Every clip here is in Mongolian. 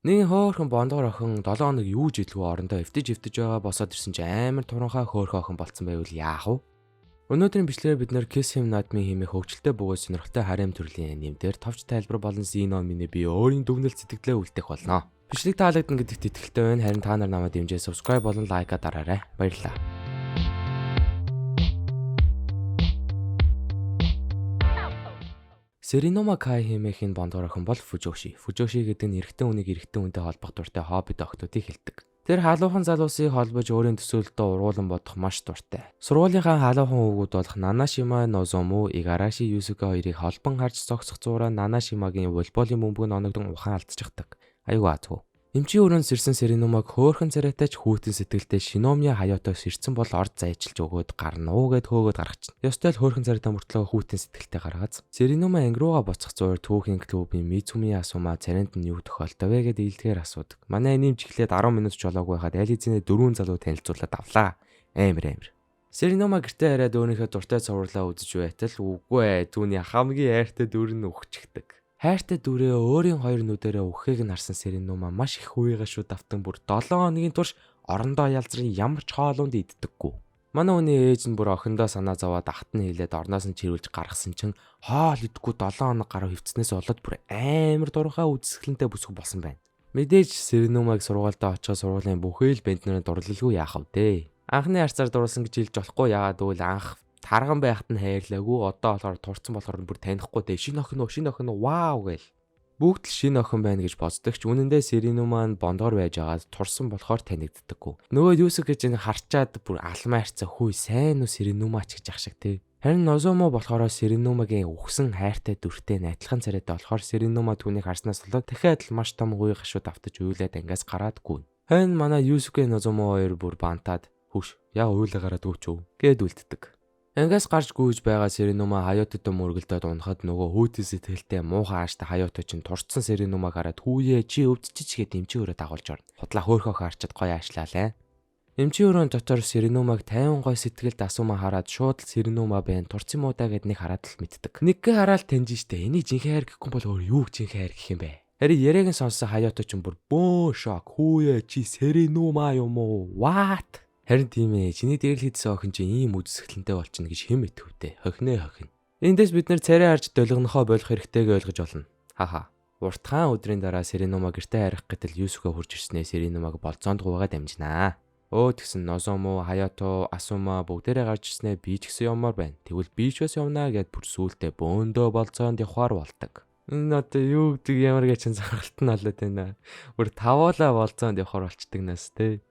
Нэгэн хөөхөн бондгор охин 7 хоног юу ч идэлгүй орондоо эвдэж эвдэж байгаа босоод ирсэн чинь амар туранхай хөөхөн охин болцсон байвал яах вэ? Өнөөдрийн бичлэгээр бид нэр Kiss Him Not Me хэмээх хөгжилтэй бөгөөд сонирхолтой харем төрлийн аниме дээр товч тайлбар болон Xenon миний би өөрийн дүгнэлт сэтгэлдээ үлдээх болно. Бичлэг таалагдана гэдэгт итгэлтэй байна. Харин та нар намайг дэмжиж subscribe болон like-а дараарай. Баярлалаа. Серинума Кай хэмээх энэ бондгор охин бол Фужоши. Фужоши гэдэг нь эрэгтэй хүнийг эрэгтэй хүнтэй холбох дуртай хоббит охтуудыг хэлдэг. Тэр халуухан залуусыг холбож өөрийн төсөөлөлтөд ургуулan бодох маш дуртай. Сургуулийнхаа халуухан хүүгүүд болох Нанашима Нозому, Игараши Юсуке хоёрыг холбон харж зогсох зуураа Нанашимагийн волейболын бөмбөг нь оногдон ухаан алдчихдаг. Аюу азгүй. Эмчийн өрөөнд сэрсэн Серинумаг хөөхөн царайтай ч хүйтэн сэтгэлтэй Шиномия Хаятоос ирсэн бол орд зайчилж өгөөд гарна уу гэд хөөгөөд гаргачихна. Ёстой л хөөхөн царайтай мөртлөө хүйтэн сэтгэлтэй гаргааз. Серинума анги руугаа буцах зуур түүхийн клубын Мицуми Асума царайнд нь юу тохиолдов вэ гэд илтгэхээр асуудаг. Манай анимч эхлээд 10 минут ч болоогүй хаад аль хэзээ дөрвөн залуу танилцуулаад авлаа. Амар амар. Серинума гэртээ хараад өөрийнхөө дуртай цувралаа үзэж байтал үгүй ээ түүний хамгийн хайртай дүр нь үхчихдэг. Хайртай дүрээ өөрийн хоёр нүдэрээ үхэхийг нь харсан Серинума маш их үе гашуу давтан бүр 7 хоногийн турш орондоо ялзрын ямар ч хоолунд иддэггүй. Манай хүний ээж нь бүр охиндоо санаа зовоод ахт нь хэлээд орноос нь чирүүлж гаргасан чинь хоол идэхгүй 7 хоног гаруй хөвцнээс болоод бүр амар дурхаа үзэсгэлэнтэй бүсгүй болсон байна. Мэдээж Серинумаг сургуультай очиход сургуулийн бүхэл бэнднэрээ дурлалгүй яах вэ дээ. Анхны харьцаар дурлсан гэж хэлж болохгүй, яагаад гэвэл анх тарган байхад нь хайрлаагүй, одоо болохоор турцсан болохоор бүр танихгүй дээ. Шинэ охин уу, шинэ охин уу, вау гээл. Бүгд л шинэ охин байна гэж боддог ч үнэндээ Серину маань бондгор байж байгаад турсан болохоор танигддаггүй. Нөгөө Юсуке гэж энэ харчаад бүр алмаа харцаа хүй сайн уу Серинума ч гэж ах шиг тий. Харин Нозомо болохоор Серинумагийн үхсэн хайртай дүртэй адилхан царайтай болохоор Серинума түүнийг харснаас болоод дахиад л маш том үе гашуу давтаж уйлаад ангиас гараадгүй. Харин манай Юсуке Нозомо хоёр бүр бантаад хүүш яг уйлаа гараад өгч үү гэд үлддэг. Ангиас гарч гүйж байгаа Серинума Хаятодо мөргөлдөөд унахад нөгөө хүүтэн сэтгэлтэй муухай ааштай Хаято чинь турцсан Серинумаг хараад хүүе чи өвдчихэж гээд эмчийн өрөө дагуулж орно. Худлаа хөөхөх харчад гоё аашлаалаа. Эмчийн өрөөнд дотор Серинумаг 50 гой сэтгэлд асуума хараад шууд л Серинума байна турц юм уу да гэд нэг хараад л мэддэг. Нэггээ хараад таньж штэ энийг жинхэнэ хайр гэхгүй бол өөр юу жинхэнэ хайр гэх юм бэ? Харин яриаг нь сонссон Хаято чинь бүр бөөн шок. Хүүе чи Серинума юм уу? What? Харин тийм ээ, чиний дэрэл хийдсэн охин чинь ийм үзэсгэлэнтэй болчихно гэж хэн мэдвэ? Хохинэ хохин. Эндээс бид нэр царай харж долгинохоо болох хэрэгтэйг ойлгож олно. Хаха. Уртхан өдрийн дараа Серинума гэртээ харих гэтэл Юсуке хурж ирснээ Серинумаг болзоонд гуугаа дамжинаа. Өө тэгсэн Нозому, Хаято, Асума бүгдээрээ гарч ирснээ би ч гэсэн явмаар байна. Тэгвэл би ч бас явнаа гэд бүр сүултээ бөөндөө болзоонд явахаар болдог. Энэ одоо юу гэдэг ямар гэчин сонирхолт нь болоод байна. Бүр тавуулаа болзоонд явахаар болчдөг нас те.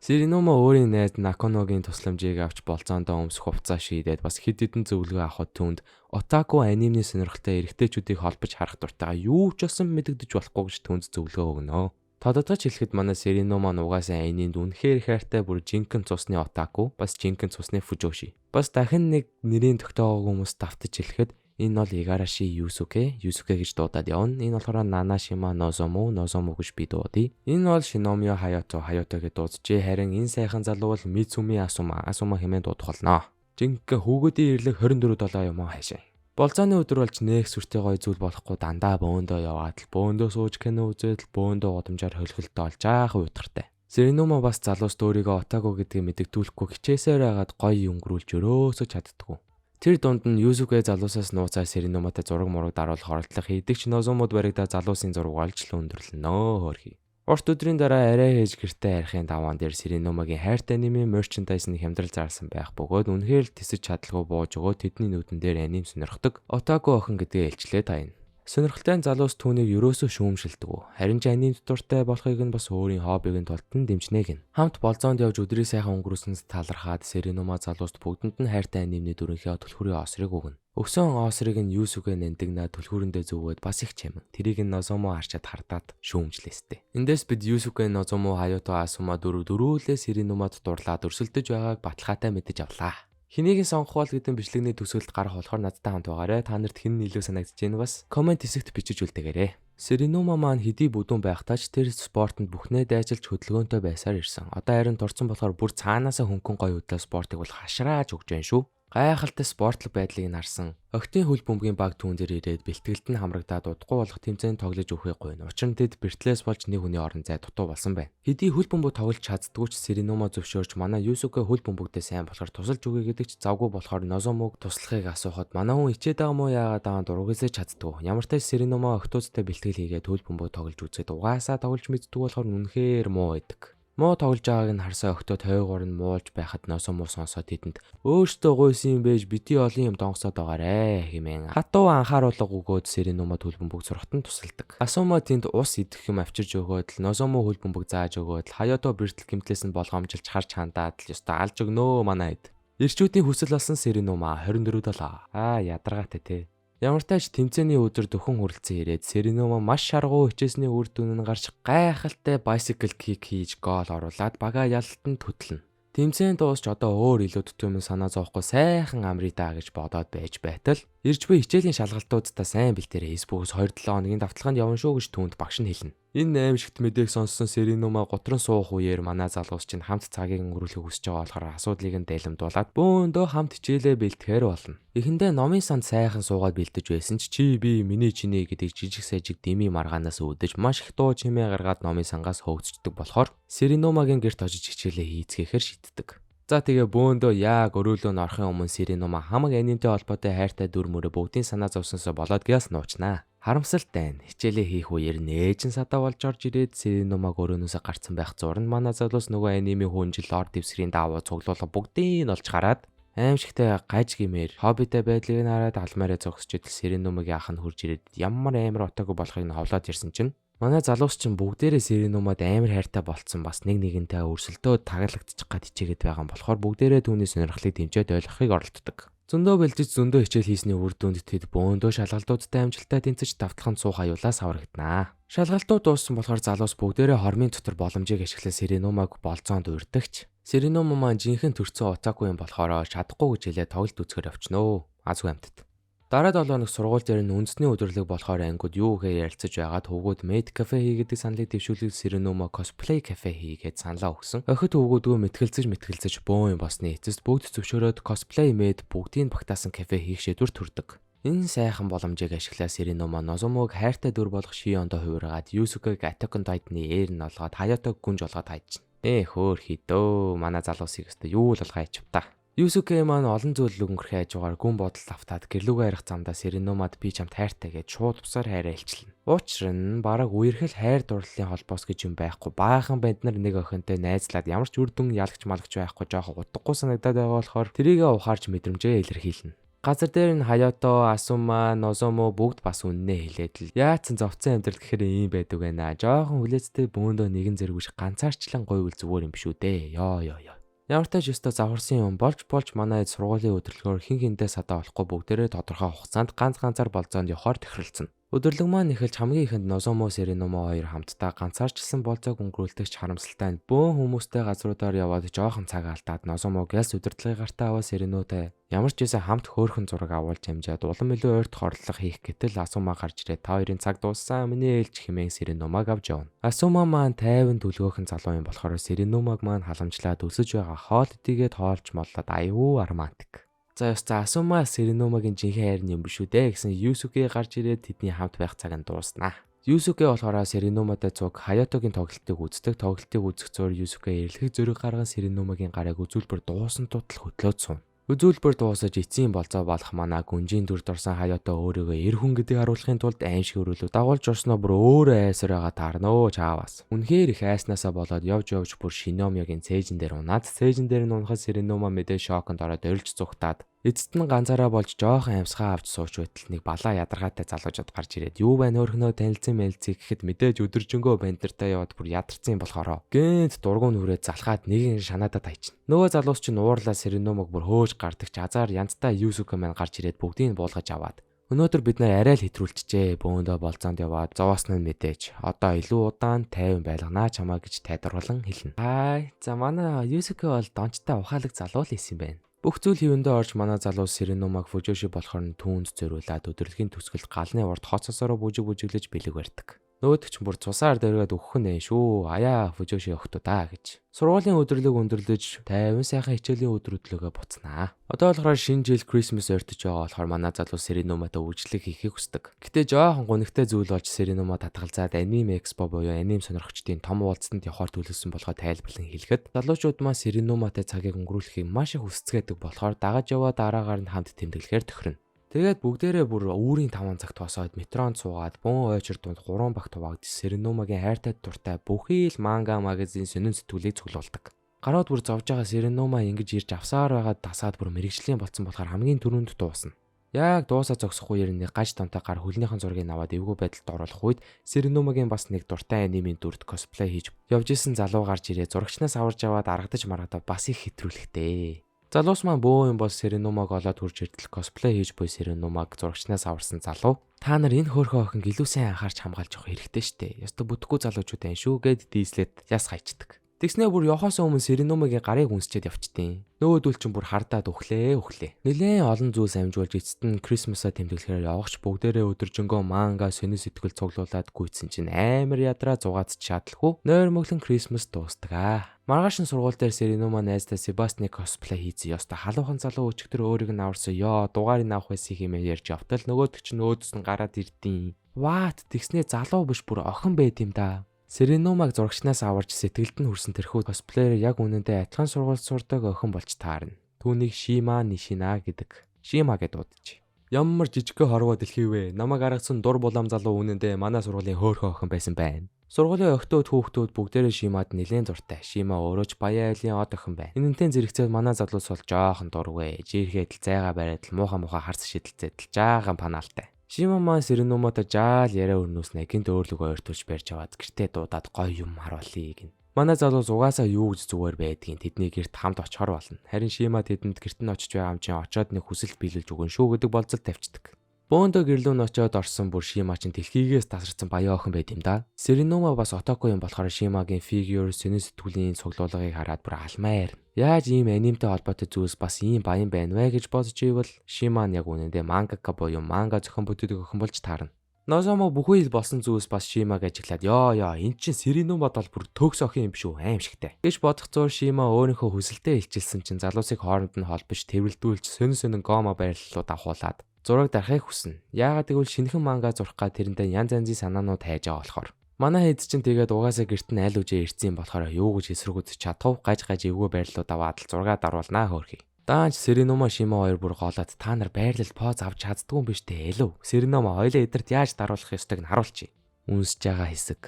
Серинума өөрийн найз Наконогийн тусламжийг авч болзоондоо өмсөх хувцас шийдээд бас хэд хэдэн зөвлөгөө авахд түүнд отаку анимны сонирхолтой эрэгтэйчүүдийг холбож харах дуртайгаа юу ч болсон мэдэгдэж болохгүй гэж түүнд зөвлөгөө өгнө. Тодотгож хэлэхэд манай Серинума нугасаа анимд үнэхээр хайртай бүр жинхэнэ цусны отаку бас жинхэнэ цусны фужоши. Бас дахин нэг нэрийн тогтоогоогүй хүмүүс давтаж хэлэхэд энэ бол Игараши Юсуке, Юсуке гэж дуудаад явна. Энэ болохоор Нанашима Нозому, Нозому гэж би дуудъя. Энэ бол Шиномио Хаято, Хаято гэж дууджээ. Харин энэ сайхан залуу бол Мицуми Асума, Асума хэмээн дуудах болно. Жинхэнэ хүүгүүдийн ирлэг 24 7 юм аа хаашаа. Болзооны өдөр болж нээх сүртэй гоё зүйл болохгүй дандаа бөөндөө яваад л бөөндөө сууж кино үзээд л бөөндөө гудамжаар хөлхөлтөө олж аах уйтгартай. Серинума бас залуус өөрийгөө отаку гэдгийг мэдэгдүүлэхгүй хичээсээр байгаад гоё өнгөрүүлж өрөөсөө чаддаггүй. Тэр дунд нь Юсуке залуусаас нууцаар Серинуматай зураг мураг даруулах оролдлого хийдэг ч Нозомод баригдаа залуусын зураг олж л өндөрлөнө хөөрхий. Урт өдрийн дараа арай хийж гэртээ харихын даваан дээр Серинумагийн хайртай аниме merchandise нь хямдрал зарласан байх бөгөөд үнэхээр л тэсэж чадалгүй бууж өгөө тэдний нүдэн дээр аним сонирхдаг отаку охин гэдгээ илчлээ таяна. Сонирхолтой залуус түүнийг ерөөсөө шүүмшилдэг. Харин ч анимд дуртай болохыг нь бас өөрийн хоббиг нь тулд нь дэмжинэ гин. Хамт болзоонд явж өдрийг сайхан өнгөрөөсөнд талархаад Серинума залууст бүгдэнд нь хайртай анимны дүрийнхээ түлхүүрийн осрыг өгнө. Өгсөн осрыг нь Юсуке нандинаа түлхүүрэндээ зүвгээд бас их чамин. Тэрийг нь Нозомо харчаад хардаад шүүмжлээстэй. Эндээс бид Юсуке, Нозомо, Хаято, Асума дөрөв дөрүүлээ Серинумад дурлаад өрсөлдөж байгааг баталгаатай мэдэж авлаа. Хэнийг нь сонгох бол гэдэг бичлэгний төсөөлөлт гарах болохоор надтай хамт байгаарай. Та нарт хэн нь илүү санагдаж байна бас comment хэсэгт бичиж үлдээгээрэй. Серинума маань хэдий бүдүүн байхдаа ч тэр спортод бүхнээ дайчилж хөдөлгөөнтэй байсаар ирсэн. Одоо харин турцсан болохоор бүр цаанаасаа хөнгөн гоё хөдлөө спортыг бол хашрааж өгч байна шүү. Гайхалтай спортлог байдлыг нь харсан охидын хөл бөмбөгийн баг түүн дээр ирээд бэлтгэлд нь хамрагдаад удахгүй болох тэмцээнд тоглож өгөхийг гуйна. Учир нь тэд бэртлээс болж нэг хүний орон зай дутуу болсон байна. Хэдий хөл бөмбөг тоглож чаддгүй ч Сэринума зөвшөөрч манай Юсуке хөл бөмбөгдөө сайн болохоор тусалж өгье гэдэг ч завгүй болохоор Нозомуг туслахыг асуухад манай хүн ичээд байгаа мó яагаад аа дургүйсээ чаддгүй. Ямар ч тач Сэринума охтуудтай бэлтгэл хийгээд хөл бөмбөг тоглож үзээд угаасаа тоглож мэддэг болохоор үнэхээр муу байдаг. Муу тоглож байгааг нь харсан охтууд хойгоор нь муулж байхад Носому сонсоод тэдэнд өөртөө гуйсан юм байж бити олон юм донгосоод байгаарэ хэмээн хатуу анхааруулга өгөөд Сэринума хөл бөмбөг сурахад нь тусалдаг. Асума тэнд ус идэх юм авчирч өгөөд л Носому хөл бөмбөг зааж өгөөд л Хаято бэртэл гэмтлээс нь болгоомжилж харж хандаад л ёстой алж өгнөө манай хэд. Ирчүүдийн хүсэл болсон Сэринума 24-7. Аа ядаргаатай те. Ямар тач тэмцээний өдөр дөхөн хүрэлцэн ирээд Сэринума маш шаргуу хичээсний үр дүн нь гарч гайхалтай bicycle kick хийж гоол оруулаад багаа ялалтанд хөтлөнө. Тэмцээн дуусч одоо өөр илүү дутуу юм санаа зовхгүй сайхан амрий даа гэж бодоод байж байтал ирж буй хичээлийн шалгалтуудаа сайн бэлтээрээ Эсбүүс 2-7 хоногийн давталгаанд явна шүү гэж түүнд багш нь хэлнэ. Энэ аймшигт мэдээг сонссон Сэринума гутран суух үеэр манай залуус чинь хамт цагийг өнгөрүүлэхийг хүсэж байгаа болохоор асуудлыг нь дайламдуулаад бөөндөө хамт хичээлээ бэлтгэхээр болно. Эхэндээ номын санд сайхан суугаад бэлдэж байсан ч чи би миний чиний гэдэг жижиг сажиг дими маргаанаас үүдэж маш их дуу чимээ гаргаад номын сангаас хөөгдчихдөг болохоор Сэринумагийн гэрт очиж хичээлээ хийцгээхээр шийддэг. За тэгээ бөөндөө яг өрөөлөө нь орохын өмнө Сэринума хамаг анимтай холбоотой хайртай дүр мөрөө бүгдийн санаа зовсонсоо болоод гялс нуучнаа. Харамсалтай нь хичээлээ хийх үеэр нээж нь садаа болж орж ирээд Сэринумаг өрөөнөөсөө гарцсан байх зурна манай залуус нөгөө анимын хүнжил ор дэвсгэрийн даавуу цуглуулга бүгдийг нь олж хараад аимшигтай гаж гимээр хоббитэй байдлыг нь хараад алмаараа зогсож идэл Сэринумагийн ах нь хурж ирээд ямар амар отоогүй болохыг нь ховлоод ирсэн чинь манай залуус чинь бүгдээрээ Сэринумад амар хайртай болцсон бас нэг нэгэнтэй өрсөлдөө таглагдчих гад хичээгээд байгаа юм болохоор бүгдээрээ түүний сонирхлыг дэмжиж ойлгохыг оролддог. Зөндөө бэлдэж зөндөө хичээл хийсний үр дүнд тэд бөөндөө шалгалтуудтай амжилттай тэнцэж давталханд суух аюулаас аврагданаа. Шалгалтууд дууссан болохоор залуус бүгдээрээ хормын дотор боломжийг ашиглан Сэринумаг болзоонд урьдагч. Сэринума маань жинхэнэ төрцөн отаку юм болохоор чадахгүй гэж хэлээ тоглолт үзэхэр явчихнөө. Азгүй амтд. Дараа 7 хоног сургууль дээр нь үндэсний өдөрлөг болохоор ангиуд юу гэхээр ярилцаж байгаад хөвгүүд maid cafe хийгээдэг саналыг дэвшүүлэх Сэринума cosplay cafe хийгээд саналаа өгсөн. Охид хөвгүүдгөө мэтгэлцэж бөөн юм болсны эцэст бүгд зөвшөөрөөд cosplay maid бүгдийг багтаасан кафе хийх шийдвэр төрдөг. Энэ сайхан боломжийг ашиглаа Сэринума Нозомог хайртай дүр болох Шиондо хувиргаад Юсукэг Attack on Titan-ы ээр нь олгоод Хаятог гүнж болгоод хайчихна. Хөөр хийдөө манай залуусыг өстө юу л болгоо ячив та. Юсуке маань олон зүйл өнгөрөх хажуугаар гүн бодолд автаад гэрлүүгээ харих замдаа Сэринумад би чамд хайртай гэж шууд бусаар хайраа илчлэнэ. Учир нь бараг үерхэл хайр дурлалын холбоос гэж юм байхгүй. Баахан банд нар нэг охинтой найзлаад ямар ч үр дүн ялагч малагч байхгүй жоохон утгагүй санагдаад байгаа болохоор тэрийгэ ухаарч мэдрэмжээ илэрхийлнэ. Газар дээр нь Хаято, Асума, Нозомо бүгд бас үннээ хэлээд л яатсан зовцсон амьдрал гэхээр ийм байдаг байна. Жоохон хүлээцтэй бөөндөө нэгэн зэрэгвш ганцаарчлан гуйвал зүгээр юм биш үү дээ. Йоо ёо ёо. Ямар ч тач өстө завхарсан юм болж манай сургуулийн өдөрлөгөөр хин хиндээ садаа болохгүй бүгдээрээ тодорхой хугацаанд ганц ганцаар болзоонд явахаар тохиролцсон. Өдөрлөг маань эхэлж хамгийн ихэнд Нозомо Сэринума хоёр хамтдаа ганцаарчилсан болзоог өнгөрүүлдэгч харамсалтай нь бөөн хүмүүстэй газруудаар яваад жоохон цаг алдаад Нозомог ялс удирдлагын гартаа аваа Сэринутай ямар ч байсан хамт хөөрхөн зураг авуулж амжаад улам илүү ойртох орлого хийх гэтэл Асума гарч ирээд та хоёрын цаг дууссан миний ээлж хэмээн Сэринумаг авч явна. Асума маань тайван түлгөөхөн залуу юм болохоор Сэринумаг маань халамжлаад өсөж байгаа хоол идийгээд хоолж моллоод аюу романтик. За ёс за Асума Сэринумагийн жинхэнэ хайр юм биш үү дээ гэсэн Юсуке гарч ирээд тэдний хамт байх цаг нь дууснаа. Юсуке болохоор Сэринуматай цуг Хаятогийн тоглолтыг үздэг. Тоглолтыг үзэх зур Юсуке эрэлхэг зөрөг гарган Сэринумагийн гарыг үзүүлбэр дуусан тутал хөдлөөд сууна. Үзүүлбэр дуусаж эцсийн болзоо болох манай гүнжийн дүрд орсон Хаято өөрийгөө эр хүн гэдгийг харуулахын тулд аимшиг өрөөлөө дагуулж орсноо бүр өөрөө айсаар байгаа таарнөө чаавас. Үнэхээр их айснаасаа болоод явж явж бүр Шиномьягийн цээжин дээр унаад цээжин дээр нь унахад Сэринума мэдээ шоконд ороод орилж зүхтаад эцэст нь ганцаараа болж жоохон амьсгаа авч сууч байтал нэг балаа ядаргаатай залуучууд гарч ирээд юу байна өөрхнөө танилцсан мэлцээ гэхэд мэдээж өдөржингөө бандертай яваад бүр ядарсан юм болохоро гэнт дургуун нүрээ залхаад нэгэн шанаадад хайчихна. Нөгөө залуус чинь уурлаа Сэринумаг бүр хөөж гардаг ч азар янзтай Юсуке маань гарч ирээд бүгдийг буулгаж аваад өнөөдөр бид нар арай л хэтрүүлчихжээ. Бөөндөө болзоонд яваад зовоос нь мэдээж одоо илүү удаан тайван байлганаа чамаа гэж тайлбарлан хэлнэ. Хай за манай Юсуке бол дончтой ухаалаг залуу л исэн юм байна. Бүх зүйл хэвэндээ орж манай залуус Сэринумаг Фужоши болохоор нь түүнд зориулаад өдөрлөгийн төсгөлд галны урд хоцосороо бүжиг бүжиглэж бэлэг барьдаг. Нөгөөдөг чинь бүр цусаар дөргээд өгөх нь шүү. Аяа Фужоши охтуудаа гэж. Сургуулийн өдөрлөг өндөрлөж 50 сайхан хичээлийн өдөр өдлөөгөө буцнаа. Одоо болохоор шинэ жил Christmas ойртож байгаа болохоор манай залуу Серинуматай үйлчлэг хийхийг хүсдэг. Гэтэ жоохон гунигтай зүйл болж Серинума татгалзаад Anime Expo буюу аним сонирхчдын том уулзалтанд явахаар төлөвлөсөн болохоо тайлбарлан хэлэхэд залуучууд маань Серинуматай цагийг өнгөрүүлэхийг маш их хүсцгээдэг болохоор дагаж яваа дараагаар нь хамт тэмдэглэхээр тохирно. Тэгээд бүгдээрээ бүр үүрийн 5 цагт босоод метронд суугаад бөөн ойчор дунд 3 багт хуваагдж Серинумагийн хайртай дуртай бүхий л манга magazine сонин сэтгүүлийг цуглуулдаг. Гарууд бүр зовж байгаа Серинума ингэж ирж авсаар байгаад дасаад бүр мэрэгжлийн болцсон болохоор хамгийн түрүүнд дуусна. Яг дуусаа зогсох үеэр нэг гаж тонтой гар хөлнийхэн зургийг аваад эвгүй байдалд оруулах үед Серинумагийн бас нэг дуртай анимын дүрд косплей хийж явж исэн залуу гарч ирээ зурагчнаас аварж аваад аргадаж маргадаа бас их хэтрүүлэхтэй. Залуус маань бөө юм бол Серинумаг олоод хурж ирдэл косплей хийж буй Серинумаг зурагчнаас аварсан залуу. Та нар энэ хөөрхөн охинг илүү сайн анхаарч хамгаалж явах хэрэгтэй штэ. Ёстой бүтэхгүй залуучууд байна шүү гэд дийслээд яс хайчдаг. Тэгснээ бүр явахаас өмнө Серинумагийн гарыг үнсчээд явчтیں۔ Нөгөөдөл чинь бүр хардаад өглөө өглөө. Нилээн олон зүйлс амжуулж эцэст нь Christmas-а тэмдэглэхээр явахч бүгдээрээ өдөржингөө манга сонин сэтгэл цуглуулад гүйцсэн чинь амар ядраа зугаацч чадалгүй. Нойр мөглөн Christmas дуустдаг аа. Маргааш нь сургууль дээр Серинума найздаа Себастны косплей хийсэн. Ёстой халуухан залуу өчигдөр өөрийг нь аварсан. Ёо дугаарыг авах байсан хэмээн ярьж явтал нөгөөдөг чинь өөдөөс нь гараад ирдیں۔ Ваат тэгснээ залуу биш бүр охин байд юм да. Серинумаг зурагчнаас аварж сэтгэлд нь хүрсэн тэрхүү косплеер яг үнэндээ адилхан сургуульд сурдаг охин болж таарна. Түүнийг Шима Нишина гэдэг. Шима гэдээ дуудаж. Ямар жижигхэн хорвоо дэлхий вэ? Намайг аргасан дур булаам залуу үнэндээ манай сургуулийн хөөрхөн охин байсан байна. Сургуулийн охтууд хүүхдүүд бүгдээрээ Шимад нэлээд дуртай. Шима өөрөө ч баян айлын од охин байна. Энэнтэй зэрэгцээд манай залуус бол жоохон дургүй. Жирхэд л зайгаа бариад л муухай муухай харц шидэлцээд л жаахан панаалтай. Шима маань Серинуматай жаал яриа өрнөөснэ гинт өөрлөгөө ойртуулж барьж аваад гэртээ дуудаад гоё юм харуулъя гин. Манай залуус угаасаа юу гэж зүгээр байдгийг тэдний гэрт хамт очихор болно. Харин Шима тэдэнд гэрт нь очиж байгаа юм чинь очоод нэг хүсэлт биелүүлж өгөн шүү гэдэг болцол тавьчихдаг. Бөөндөө гэрлүү нь очиод орсон бүр Шима чинь дэлхийгээс тасарсан баян охин байд юм да. Серинума бас отоку юм болохоор Шимагийн фигюр, сонин сэтгүүлийн цуглуулгыг хараад бүр алмаа ярина. Яаж ийм анимтай холбоотой зүйлс бас ийм баян байна вэ гэж бодож ивэл Шима нь яг үнэндээ мангака буюу манга зохион бүтээдэг охин болж таарна. Нозомо бүхий л болсон зүйлс бас Шимаг ажиглаад ёо ёо эн чин Серинума бол бүр төгс охин юм биш үү аимшигтай гэж бодох зур Шима өөрийнхөө хүсэлтэд илчилсэн чинь залуусыг хооронд нь холбож тэрвэлдүүлж сонин сонин гома байрлалууд авахуулаад зураг дарахыг хүснэ. Яагаад гэвэл шинэхэн манга зурах га тэрэндээ янз янзын санаанууд хайж байгаа болохоор. Манай хэд чинь тэгээд угаасаа гэрт нь аль үжээ ирсэн юм болохоор юу гэж эсэргүүцэж чадах вэ? Гаж гаж эвгүй байрлалууд аваад л зураг даруулнаа хөөрхий. Даанч Серинума Шима хоёр бүр голоод та нар байрлал поз авч чаддгүй юм биш үү? Элв. Серинума хоёлаа эдэрт яаж даруулах ёстойг нь харуулчих. Үнсэж байгаа хэсэг.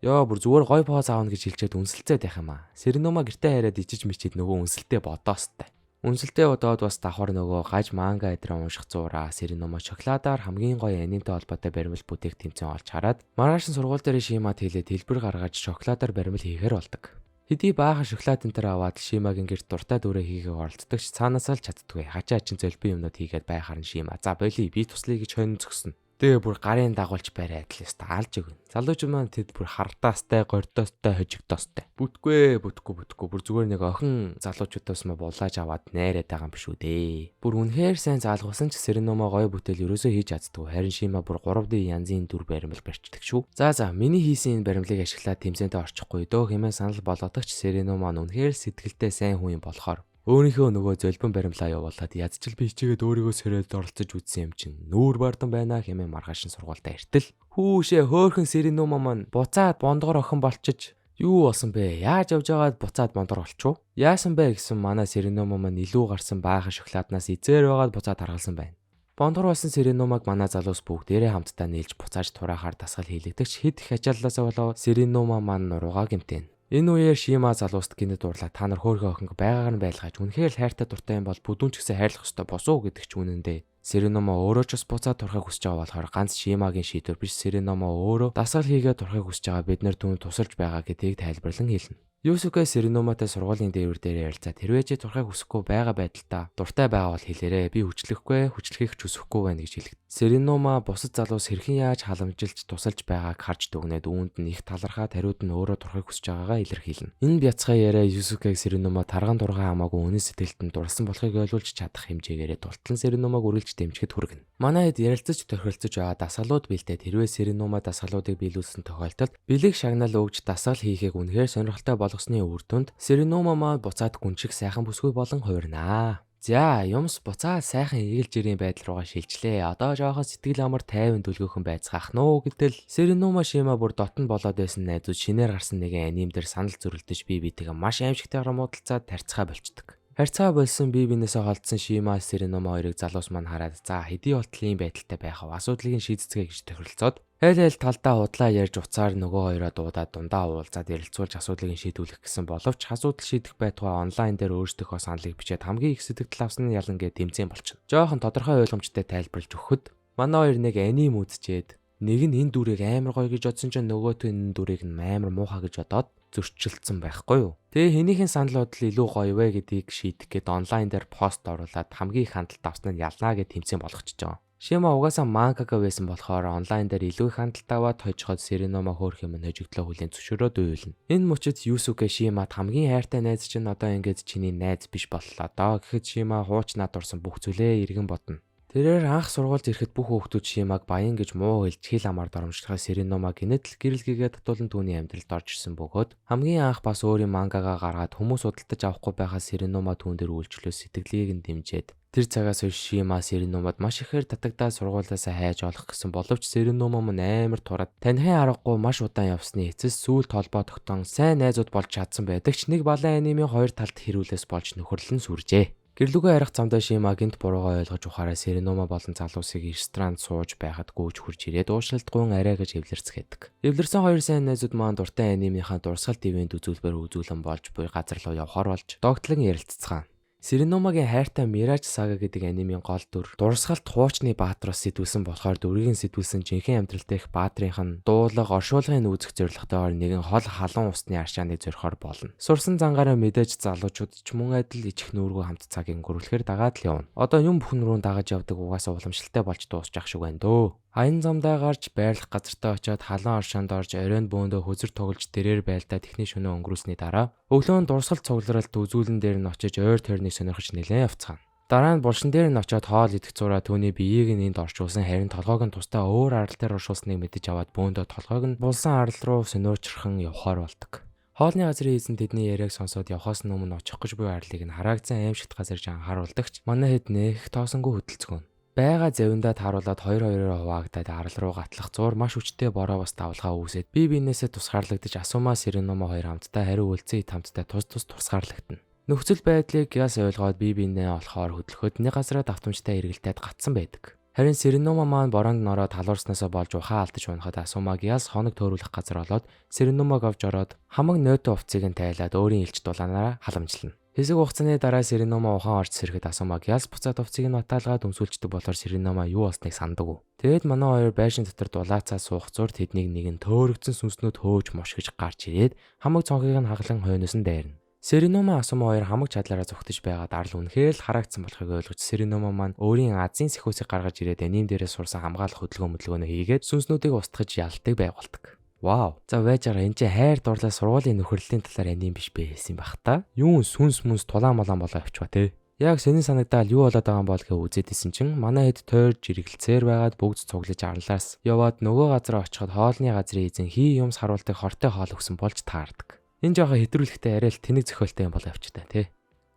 Йоо бүр зүгээр гоё поз аавна гэж хэлчихэд үнсэлцээд байх юм аа. Серинума гэртээ хараад ичиж мичээд нөгөө үнсэлтээ бодоостай. Үнсэлтээ бодоод бас давхар нөгөө гаж манга эдрээ унших зураа Серинума шоколадаар хамгийн гоё анимтай холбоотой баримл бүтээх тэмцээн олж хараад маргааш нь сургууль дээр Шимад хэлээд хэлбэр гаргаж шоколадаар баримл хийхээр болдог. Хэдий баахан шоколад энэ төр аваад Шимагийн гэрт дуртай дүрээ хийхийг оролддог ч цаанаасаа л чаддгүй. Хачаа чин зөлбөн юмнууд хийгээд байхаар нь Шима. За боли би туслая гэж хонь зөкснө. Тэгээ бүр гарын дагуулж бариад л ёстой алж өгнө. Залуучууд маань тэд бүр хардаастай, гордоостой, хожигдоостой. Бүтгүй, бүтгүй, бүтгүй. Бүр зүгээр нэг охин залуучуудаас ма булааж аваад найраад байгаа юм биш үү дээ. Бүр үнэхээр сайн заалгуулсан ч Серинума гоё бүтээл ерөөсөө хийж чаддгүй. Харин Шима бүр 3D янзын дүр баримл барьчихдаг шүү. За миний хийсэн энэ баримлыг ашиглаад тэмцээнтэй орчихгүй дөө хэмээн санал болгодог ч Серинума нь үнэхээр сэтгэлтэй сайн хүн юм болохоор өөрийнхөө нөгөө золбон баримлаа явуулаад ядчил би хичээгээд өөрийгөө сөрөөд оролцож үзсэн юм чинь нүүр бардан байна хэмээн маргааш нь сургуультай эртэл хүүшээ хөөхөн Серинума маань буцаад бондгор охин болчиж юу болсон бэ? Яаж явж байгаад буцаад бондгор болчихв? Яасан бэ гэсэн манай Серинума маань илүү гарсан баахан шоколаднаас изээр байгаад буцаад харгалсан байна. Бондгор болсон Серинумаг манай залуус бүгдээрээ хамтдаа нийлж буцааж тураахаар дасгал хийлэгдэгч хэд их ачааллаасаа болов Серинума маань нуруугаа гэмтэн. Энэ үеэр Шима залууст гинэд уурлаа та нар хөөрхөн охинг байгаагаар нь байлгааж үнэхээр л хайртай дуртай юм бол бүдүүн ч гэсэн хайрлах ёстой босуу гэдэг ч үнэндээ. Серинума өөрөө ч бас буцаад турахыг хүсэж байгаа болохоор ганц Шимагийн шийдвэр биш Серинума өөрөө дасгал хийгээд турахыг хүсэж байгаа бид нар түүнд тусалж байгаа гэдгийг тайлбарлан хэлнэ. Юсуке Сэринуматай сургуулийн дээвэр дээр ярилцаад хэрвээ чи турхыг хүсэхгүй байгаа байдалтай дуртай байгаа бол хэлээрэ. Би хүчлэхгүй, хүчлэхийг ч хүсэхгүй байна гэж хэлэгд. Сэринума бусад залуус хэрхэн яаж халамжилж тусалж байгааг харж дүгнээд үүнд нь их талархаад хариуд нь өөрөө турхыг хүсэж байгаагаа илэрхийлнэ. Энэ бяцхан яриа Юсукег Сэринума тарган турган хамаагүй үнэн сэтгэлд нь дурлсан болохыг ойлгуулж чадах хэмжээгээрээ дултлан Сэринумаг үргэлж дэмжихэд хүргэнэ. Манай хэд ярилцаж тохиролцож байгаа дасгалууд бэлдээд хэрвээ Сэринума дасгалуудыг биелүүлсэн тохиолдолд бэлэг шагнал өгж дасгал хийхийг үнэхээр сонирхолтой болгосны үр дүнд Сэринума маань буцаад гүн шиг сайхан бүсгүй болон хувирнаа. За, юмс буцаад сайхан эргэл жирийн байдал руугаа шилжлээ. Одоо жоохон сэтгэл амар тайван дүлгөөхөн байцгаах нуу гэтэл Сэринума Шима бүр дотн болоод байсан найзууд шинээр гарсан нэгэн аним дээр санал зөрөлдөж бие биетэйгээ маш аимшигтайгаар муудалцаад тарьцгаа болчдөг. Харьцаа болсон бие биенээсээ холдсон Шима Сэринума хоёрыг залуус маань хараад за хэдий болтол ийм байдалтай байх вэ? Асуудлыг нь шийдцгээе гэж тохиролцоод айл айл талдаа худлаа ярьж уцаар нөгөө хоёроо дуудаад дундаа уулзаад ярилцуулж асуудлыг нь шийдвүлэх гэсэн боловч асуудал шийдэх байтугай онлайн дээр өөрсдийнхөө саналыг бичээд хамгийн их сэтгэгдэл авсан нь ялан гээд тэмцээн болчихно. Жоохон тодорхой ойлгомжтой тайлбарлаж өгөхөд манай хоёр нэг аним үзчихэд нэг нь энэ дүрийг амар гоё гэж бодсон чинь нөгөөх нь энэ дүрийг нь амар муухай гэж бодоод зөрчилдсөн байхгүй юу. Тэгээ хэнийхэн санал бодол илүү гоё вэ гэдгийг шийдэх гээд онлайн дээр пост оруулаад хамгийн их хандлт авсан нь ялнаа гэд тэмцээн болгочихж байгаа. Шима угаасаа мангага байсан болохоор онлайн дээр илүү их хандлт аваад хожиход Сэринума хөөх юм хожигдлоо хүлээн зөвшөөрөөд уйлна. Энэ мөчид Юсуке Шимад хамгийн хайртай найз чинь одоо ингээд чиний найз биш боллоо доо гэхэд Шима хуучнаа дурсан бүх зүйлээ эргэн бодно. Тэрээр анх сургуульд ирэхэд бүх хүүхдүүд Шимаг баян гэж муу хэлж хил амаар доромжлохоо Сэринума гинэт л гэрэл гэгээ татуулан түүний амьдралд орж ирсэн бөгөөд хамгийн анх бас өөрийн мангага гаргаад хүмүүс худалдаж авахгүй байхаас Сэринума түүн дээр үйлчлөөс сэтгэлийг нь дэмжиж тэр цагаас хойш Шима Сэринумад маш ихээр татагдаад сургуулиасаа хайж олох гэсэн боловч Сэринума мань амар тураад танихын аргагүй маш удаан явсны эцэс сүүлд холбоо тогтоон сайн найзууд болж чадсан байдаг ч нэг балан анимын хоёр талд хэрүүлээс болж нөхөрлөн сүржээ. Гэрлүүгээ харих замдаа Шима гинт буруугаа ойлгож ухаараа Сэринума болон залуусыг ресторанд сууж байхад гүйж хурж ирээд уушлалтгүй арай гэж эвлэрцгээдэг. Эвлэрсэн хоёр сайн найзууд маань дуртай анимынхаа дурсгал ивент үзүүлбэр үзүүлэн болж буй газар руу явхаар болж догтлон ярилццгаана. Сэринумагийн хайртай Mirage Saga гэдэг анимын гол дүр дурсгалт хуучны баатраас сэтгүүлсэн болохоор дүрийг нь сэтгүүлсэн жинхэнэ амьдрал дээрх баатрынх нь дуулага оршуулгын үүсэх зорилготойгоор нэгэн хол халуун усны аршааны зорихоор болно. Сурсан зангаараа мэдээж залуучууд ч мөн адил ичих нүүргүү хамт цагийг өнгөрүүлэхээр дагаад л явна. Одоо юм бүхэн рүү дагаж явдаг угаасаа уламжлалтай болж дуусчих шиг байна дөө. Аян замдаа гарч байрлах газартаа очиод халуун оршоонд орж оройн бөөндөө хөзөр тоглож дэрээр байлдаа техник шөнө өнгөрүүлсний дараа өглөө нь дурсгал цугларалт үзүүлэн дээр нь очиж ойр тойрныг сонирхож нэлээд явцгаана. Дараа нь булшин дээр нь очиод хоол идэх зураа түүний биеийг нь энд орчуулсан харин толгойг нь тусдаа өөр арал дээр оршуулсныг мэдэж аваад бөөндөө толгойг нь булсан арал руу сониучрхан явхаар болдог. Хоолны газрын эзэн тэдний яриаг сонсоод явхаас өмнө очих гэж буй арлыг нь хараагдсан аимшигт газар гэж анхааруулдагч манай хэд нэх тоосонгүй хөдөлцгөөн. Бага завиндаа тааруулаад хоёр хоёроор хуваагдаад арал руу гатлах зуур маш хүчтэй бороо бас давлгаа үүсээд бие биенээсээ тусгаарлагдаж Асума Сэринума хоёр хамтдаа хариу үлдсэн ит хамтдаа тус тус тусгаарлагдана. Нөхцөл байдлыг яс ойлгоод бие биенээ олохоор хөдөлгөхөд нэг газараа давтамжтай эргэлдээд гатсан байдаг. Харин Сэринума маань бороонд нороод халуурснаасаа болж ухаан алдаж унахад Асумаг яс хоног төөрүүлэх газар олоод Сэринумаг авч ороод хамаг нойтон увцыг нь тайлаад өөрийн элч дулаанаараа халамжлана. Хэсэг хугацааны дараа Сэринума ухаан орж сэрэхэд Асумаг ялс буцаад увцыг нь баталгаад өмсүүлждэг болохоор Сэринума юу болсныг сандаггүй. Тэгэд манай хоёр байшин дотор дулаацаа суух зур тэднийг нэгэн төөрөгдсөн сүнснүүд хөөж мошгиж гарч ирээд хамаг цонхыг нь хаглан хойноос нь дайрна. Сэринума Асума хоёр хамаг чадлаараа зүгтэж байгаад арал үнэхээр л хараагдсан болохыг ойлгож Сэринума маань өөрийн азийн сэхүүсийг гаргаж ирээд аним дээрээ сурсан хамгаалах хөдөлгөөн мөдөлгөөнөө хийгээд сүнснүүдийг устгаж ялтыг байгуулдаг. Вау. За байж байгаа энэ чи хайр дурлал сургуулийн нөхөрлөлийн талаар аним биш бэ хэлсэн байх та. Юун сүнс мүнс тулаан молон болоо явчихва те. Яг сонин санагдаал юу болоод байгаа юм бол гэж үзээд исэн чинь манай хэд тойрж жиргэлцээр байгаад бүгд цуглаж арлаас яваад нөгөө газар очиход хоолны газрын эзэн хий юмс харуулдаг хортой хоол өгсөн болж таардаг. Энэ жоохон хэтрүүлэхтэй арай л тэнэг зохиолтой юм болоо явчихтай тий.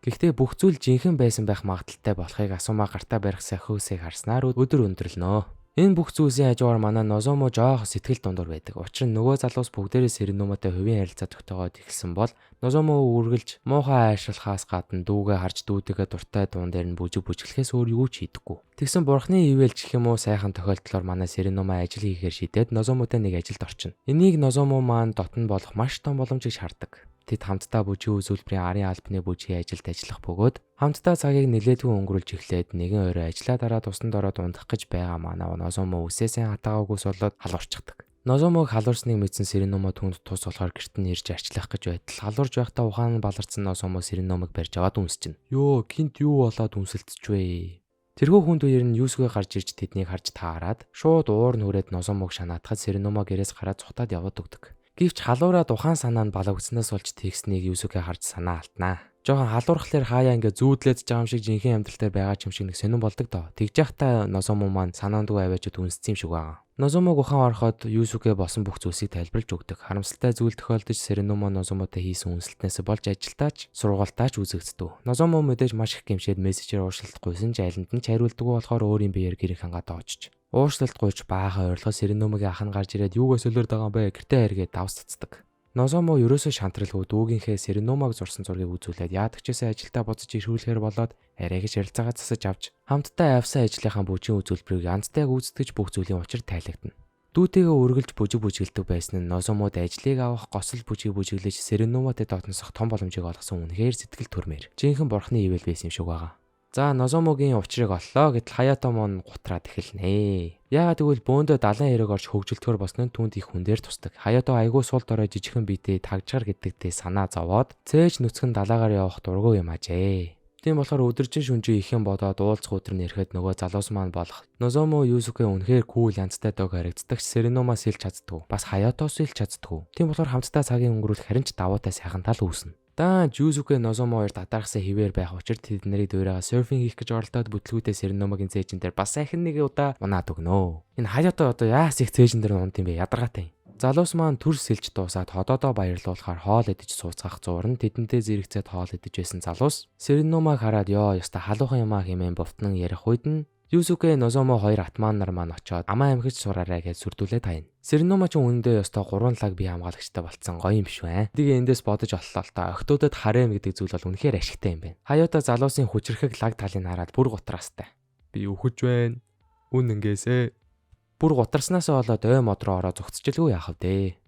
Гэхдээ бүх зүйл жинхэнэ байсан байх магадaltaй болохыг Асума гартаа барих сахиусыг харснаар өдөр өндөрлөнө. Энэ бүх зүйлсийн хажуугаар манай Нозомо жоох сэтгэл дундуур байдаг. Учир нь нөгөө залуус бүгдээрээ Сэринуматай хувийн харилцаа тогтоогоод эхэлсэн бол Нозомо үргэлж муухай айшруулахаас гадна дүүгээ харж дүүтэйгээ дуртай дуун дээр нь бүжиг бүжиглэхээс өөр юу ч хийдэггүй. Тэгсэн бурхны ивэлж гэх юм уу сайхан тохиолдлоор манай Сэринума ажил хийхээр шийдээд Нозомотой нэг ажилд орчино. Энийг Нозомо маань дотн болох маш том боломж гэж хардаг. Тэд хамтдаа бүжгийн үзүүлбэрийн арын албаны бүжгийн ажилд ажиллах бөгөөд хамтдаа цагийг нэлээдгүй өнгөрүүлж эхлээд нэгэн орой ажлаа дараа тусанд ороод унтах гэж байгаа манай Нозомо үсээ сайн хатаагаагүйс болоод халуурчдаг. Нозомог халуурсныг мэдсэн Сэрэнума түүнд тус болохоор гэрт нь ирж арчлах гэж байтал халуурж байхдаа ухаан нь баларсан Нозомо Сэрэнумаг барьж аваад үнсчихнэ. Йоо, гинт юу болоод үнсэлтчихвэ? Тэрхүү хүнд үеэр нь Юсугэ гарч ирж тэднийг харж таарад шууд уур нь хүрээд Нозомог шанаатахад Сэрэнума гэрээс гараад цухтаад яваад өгдөг. Гэвч халуураад ухаан санаа нь балавгдсанаас болж тэгснийг Юсугэ харж санаа алтнаа. Жохон халуурхлаар хаяа ингээ зүүдлээд байгаа юм шиг жинхэнэ амьдрал дээр байгаа ч юм шиг нэг сонирн болдог доо. Тэгж яхта Нозомо маань санаандгүй аваачуд үнссэн юм шиг байгаа. Нозомог ухаан ороход Юсугэ болсон бүх зүйлсийг тайлбарлаж өгдөг. Харамсалтай зүйл тохиолдож Сэрэнума Нозомотой хийсэн үнсэлтнээс болж ажилтаач, сургуультаач үзэгддэг. Нозомо мэдээж маш их гэмшээд мессежээр уушлалт гуйсан ч айланд нь ч хариулдаггүй болохоор өөрийн биеэр гэрийн хангаад очиж. Уушлалт гуйж баахан ойрлоход Сэрэнумагийн ах нь гарч ирээд юугаа солиорд байгаа юм бэ? Гэртээ хэргээд давс цацдаг. Нозомо ерөөсөө шантралгүй дүүгийнхээ Сэрэнумаг зурсан зургийг үзүүлээд яадаг ч гэсэн ажилдаа буцаж ирхүүлэхээр болоод арай гэж ярилцаагаа засаж авч хамтдаа авсан ажлынхаа бүжгийн үзүүлбэрийг янзтай гүйцэтгэж бүх зүйлийн учир тайлагдана. Дүүтэйгээ үргэлж бүжиг бүжиглэдэг байсан нь Нозомод ажлыг авах госол бүжгийг бүжиглэж Сэрэнуматай дотносох том боломжийг олгосон үнэхээр сэтгэл төрмээр. Жинхэнэ бурхны ивэл байсан юм шиг байгаа. За Нозомогийн учрыг оллоо гэтэл Хаято мон гутраад эхэлнэ. Яагаад гэвэл бөөндөө далайн хэрэг орж хөгжилтгөр болсон нь түүнд их хүн дээр тусдаг. Хаято айгүй сул дорой жижигхэн биетэй тагжгар гэдэгтээ санаа зовоод цээж нүцгэн далаагаар явах дургүй юм ажээ. Тийм болохоор өдөржин шүнжээ ихэн бодоод уулзах өдөр нь ирэхэд нөгөө залуус маань болох Нозомо Юсуке үнэхээр кул янзтай дог харагддаг ч Сэрэнумаас илж чаддгүй. Бас Хаятоос илж чаддгүй. Тийм болохоор хамтдаа цагийн өнгөрүүлэх харин ч давуутай сайхан тал үүснэ. Даан Юсуке Нозомо хоёр дадаргасан хിവэр байх учир тэд нарыг дуурайгаа серфинг хийх гэж оролдоод бүтлгүүдээ Сэрэнумагийн цээжин дээр бас сайхан нэг удаа унаад өгнө. Энэ Хаято одоо яас их цээжин дээр унт юм бэ? Ядаргаатай. Залуус маань төр сэлж дуусаад ходоодоо баярлуулахаар хоол идэж сууцгаах зуур нь тэдэнтэй зэрэгцээд хоол идэж байсан залуус Сэрэнумаг хараад ёо ёстой халуухан юмаа хэмээн бовтнон ярих үед нь Юсуке Нозомо хоёр атман нар маань очоод амаа амхиж сураарай гэж сүрдүүлээд таяна. Сэрэнума ч үнэндээ ёстой 3 лаг бие хамгаалагчтай болцсон гоё юм биш үү? Тэгээ эндээс бодож оллоо л та. Охтуудад харем гэдэг зүйл бол үнэхээр ашигтай юм байна. Хаято залуусын хүчрхэг лаг талыг хараад бүр гутраастай. Би үхэж байна. Үн ингээсээ. Бүр гутарснаасаа болоод ой мод руу ороо зогцчихлгүй яах вэ?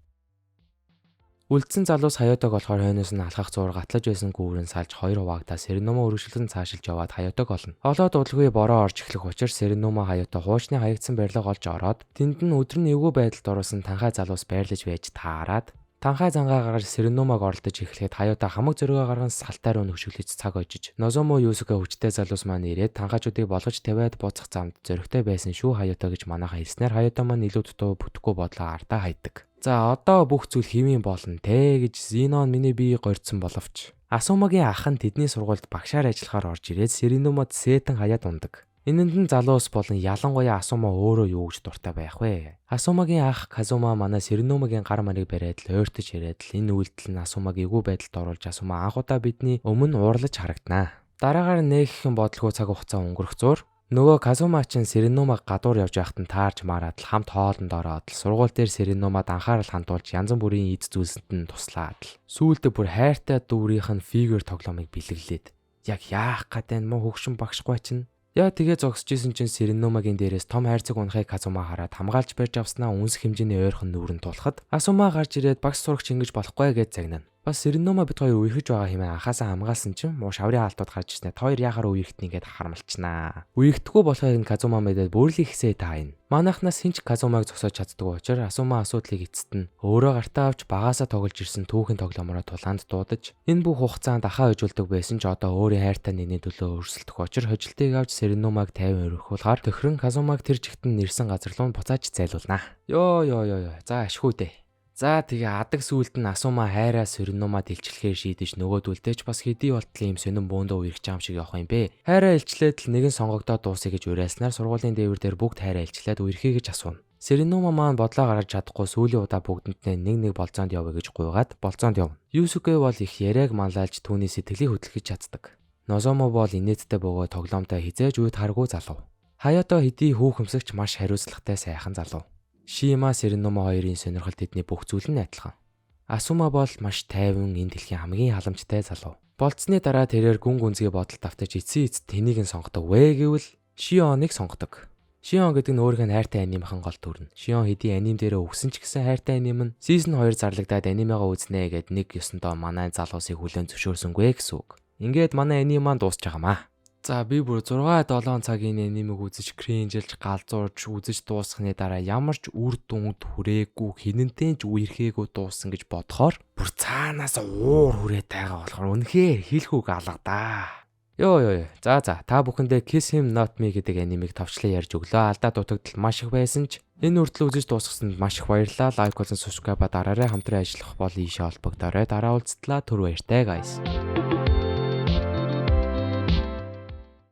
Үлдсэн залуус Хаятог болохоор хойноос нь алхах зуур гатлаж байсан гүүрэн салж хоёр хуваагдаа Сэрэнума өргөжлөн цаашилж яваад Хаятог олно. Олоод удалгүй бороо орж эхлэх учир Сэрэнума Хаято хуучны хаягдсан барилга олж ороод тэнд нь өдөр нь эвгүй байдалд оруулсан танхай залуус байрлаж байж таарад танхай зангаа гаргаж Сэрэнумаг оролдож эхлэхэд Хаято хамаг зөргөө гарган салтай руу нөхшөглөж цаг ожиж Нозомо Юсуке хүчтэй залуус маань ирээд танхаачуудыг болгож тавиад буцах замд зөрөгтэй байсан шүү Хаято гэж манайхаа хэлснээр Хаято маань илүү дутуу бүтэхгүй бодлоо ардаа хайдаг. За одоо бүх зүйл хэвийн болно те гэж Зинон миний бие горьдсон боловч Асумагийн ах нь тэдний сургуульд багшаар ажиллахаар орж ирээд Сэрэнумад сэтэн хаяад ундаг. Энэнд нь залуус болон ялангуяа Асума өөрөө юу гэж дуртай байх вэ? Асумагийн ах Казума манай Сэрэнумагийн гар марыг бариад л ойртож яриад л энэ үйлдэл нь Асумаг эвгүй байдалд оруулж Асума анх удаа бидний өмнө уурлаж харагданаа. Дараагаар нээхэн бодлого цаг хугацаа өнгөрөх зуур нөгөө Казума чинь Сэрэнума гадуур явж байхад нь таарж мараад л хамт хоолнд ороод л сургууль дээр Сэрэнумад анхаарал хандуулж янз бүрийн эд зүйлсэнд нь туслаад л сүүлдээ бүр хайртай дүүрийнх нь фигюр тоглоомыг бэлэглээд яг яах гэдэг нь муу хөгшин багшгүй чинь. Яа тэгээ зогсож исэн чинь Сэрэнумагийн дээрээс том хайрцаг унахыг Казума хараад хамгаалж барьж авснаа үнсэх хэмжээний ойрхон нүүрэн тулахад Асума гарч ирээд багш сурагч ингэж болохгүй гэж загнана. Бас Сэрэнума бит хоёр үерхэж байгаа хэмээн анхаасаа хамгаалсан чинь муу шаврын хаалтууд гарч ирснээр та хоёр яхаар үерхтний гэд харамлчнаа. Үерхэхгүй болохыг нь Казума мэдээд бүрэл ихсээ таана. Манайхнаас хинч Казумаг зогсоож чаддгүй учраас Асума асуудлыг эцэст нь өөрөө гартаа авч багаасаа тоглож ирсэн түүхэн тоглоомороо тулаанд дуудаж энэ бүх хугацаанд ахаа хожуулдаг байсан ч одоо өөрийн хайртай нэгний төлөө өрсөлдөх учир хожилтыг авч Сэрэнумаг 50 өргөхүүлгээр тохирон Казумаг тэр чигт нь нэрсэн газар руу буцааж зайлуулнаа. Йоо ёо ёо ёо. За ашгүй дээ. За тэгээ адаг сүулт нь Асума хайраа Сэрэнумад илчлэхээр шийдэж нөгөөдөлдөө ч бас хэдий болтол ийм сонин бөөндөө үерхэж байгаа юм шиг явах юм бэ. Хайраа илчлээд л нэгэн сонгогдоод дуусъя гэж уриалснаар сургуулийн дээвэр дээр бүгд хайраа илчлээд үерхье гэж асууна. Сэрэнума маань бодлоо гаргаж чадахгүй сүүлийн удаа бүгдэнд нь нэг нэг болзоонд явъя гэж гуйгаад болзоонд явна. Юсуке бол их яриаг манлайлж түүний сэтгэлийг хөдөлгөж чаддаг. Нозомо бол инээдтэй бөгөө тоглоомтой хизээж үйд харгүй залуу. Хаято хэдий хүүхэмсэгч маш хариуцлагатай сайхан залуу. Шима Сэрэнума хоёрын сонирхол тэдний бүх зүйл нь адилхан. Асума бол маш тайван энэ дэлхийн хамгийн халамжтай залуу. Болцсны дараа тэрээр гүн гүнзгий бодолд автаж эцсийн эцэст тэнийг нь сонгодог вэ гэвэл Шионыг сонгодог. Шион гэдэг нь өөрийнх нь хайртай анимын гол дүр нь. Шион хэдий аним дээрээ өгсөн ч гэсэн хайртай аним нь season 2 зарлагдаад анимегаа үзнэ гэд нэг ёсондоо манай залуусыг хүлээн зөвшөөрсөнгүй гэсэн үг. Ингээд манай аним маань дуусч байгаамаа. За, би бүр 6 7 цагийн анимыг үзэж, cringe лж, галзуурж үзэж дуусганы дараа ямар ч үр дүнд хүрээгүй, хинэнтэй ч үерхээгүй дууссан гэж бодохоор бүр цаанаас уур хүрээд байгаа болохоор үнэхээр хэлэх үг алгадаа. Йоо ёо. За, та бүхэндээ Kiss Him Not Me гэдэг анимыг товчлон ярьж өглөө. Алдаа дутагдал маш их байсан ч энэ хүртэл үзэж дуусгасанд маш их баярлалаа. Like болон subscribe дараарай. Хамтран ажиллах бол ийшээ холбогдоорой. Дараа уулзтлаа, түр баяртай, guys.